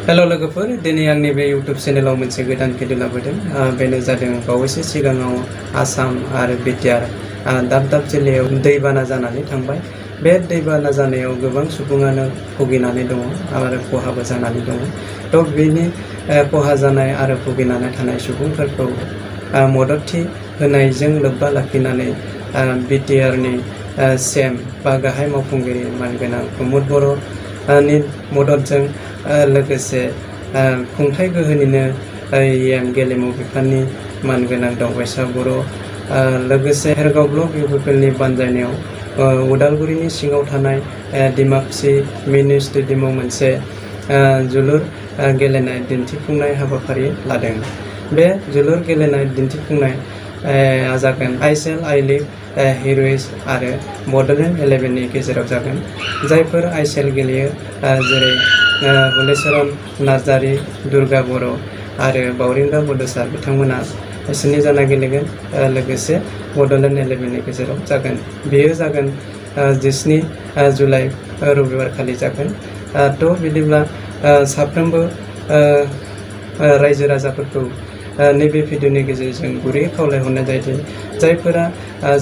Hello लोगोफोर, दिनै आंनि बे यूट्यूब चेनेलाव मोनसे गोदान भिडिअ लाबोदों। बेनो जादों बावैसो सिगाङाव आसाम आरो बिटिआर दाब दाब जिल्लायाव दैबाना जानानै थांबाय। बे दैबाना जानायाव गोबां सुबुङानो भुगिनानै दङ आरो खहाबो जानानै दङ। थ' बेनि खहा जानाय आरो भुगिनानै थानाय सुबुंफोरखौ मददथि होनायजों लोब्बा लाखिनानै बिटिआरनि CM बा गाहाय मावफुंगिरि मानगोनां प्रमद बर'नि मददजों लोगोसे खुंथाइ गोहोनिनो EM गेलेमु बिफाननि मानगोनां दावबायसा बर' लोगोसे हेरगाव ब्लक इउपिपिएलनि बानजायनायाव उदालगुरिनि सिङाव थानाय डिमाकुसि मिनि स्टेडियामाव मोनसे जोलुर गेलेनाय दिन्थिफुंनाय हाबाफारि लादों। बे जोलुर गेलेनाय दिन्थिफुंनाय जागोन ISL I League हिर'इज आरो बड'लेण्ड 11नि गेजेराव जागोन। जायफोर ISL गेलेयो जेरै हलिचरन नार्जारि, दुर्गा बर' आरो बावरिंगा बड'सा बिथांमोना स्नि जना गेलेगोन। लोगोसे बड'लेण्ड 11नि गेजेराव जागोन। बेयो जागोन 17 जुलाइ रबिबार खालि जागोन। थ' बिदिब्ला साफ्रोमबो रायजो राजाफोरखौ नैबे भिडिअनि गेजेरजों गुरै खावलायहरनाय जायोदि जायफोरा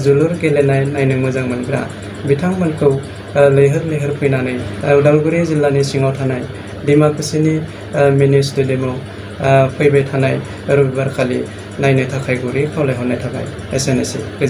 जोलुर गेलेनाय नायनो मोजां मोनग्रा बिथांमोनखौ लैहोर लैहोर फैनानै उदालगुरि जिल्लानि सिङाव थानाय डिमाकुसिनि मिनि स्टेडियामाव फैबाय थानाय रबिबार खालि नायनो थाखाय गुरै खावलायहरनाय थाबाय। एसेनोसै।